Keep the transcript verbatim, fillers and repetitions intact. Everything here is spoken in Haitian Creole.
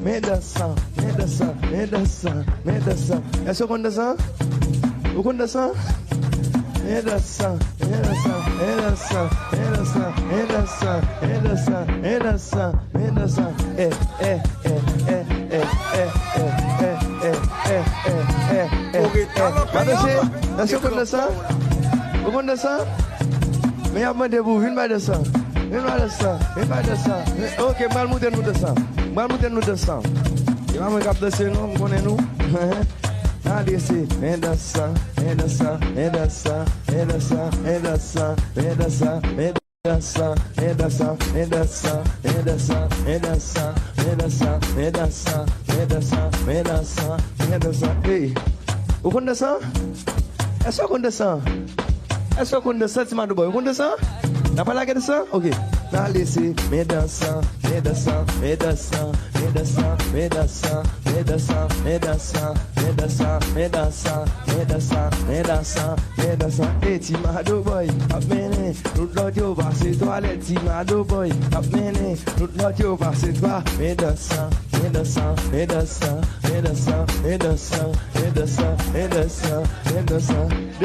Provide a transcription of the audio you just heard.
Men dansan, men dansan, men dansan, men dansan. Èske w konn dansan? Ou konn dansan? Men dansan, men dansan, men dansan, men dansan, men dansan, men dansan, men dansan, men dansan. Eh, eh, eh, eh, eh, eh, eh, eh, eh, eh, eh, eh, eh, eh, eh, eh. Pa danse. Èske w konn dansan? Ou konn dansan? Men y ap mande pou w vin bay dansan. Vin bay dansan. Vin bay dansan. Ok, m pral montre nou dansan. M pral montre nou dansan. E pa mwen k ap danse non, m konnen nou. N a danse. Men dansan, men dansan, men dansan, men dansan, men dansan, men dansan, men dansan. Dansan, men dansan, men dansan, men dansan, men dansan, men dansan, men dansan, men dansan, men dansan, men dansan. Ey! Ou konn dansan? Èske w konn dansan? Èske w konn dansan, ti Mado Boy? Ou konn dansan? N a pa lage dansan? Ok. N a lese, men dansan, men dansan, men dansan, men dansan, men dansan, men dansan, men dansan, men dansan, men dansan, men dansan, men dansan, men dansan. Ey, ti Mado Boy ap mennen. Tout lòt yo pase twalèt, ti Mado Boy ap mennen. Tout lòt yo pase twa. Men dansan, men dansan, men dansan, men dansan, men dansan, men dansan, men dansan, men dansan.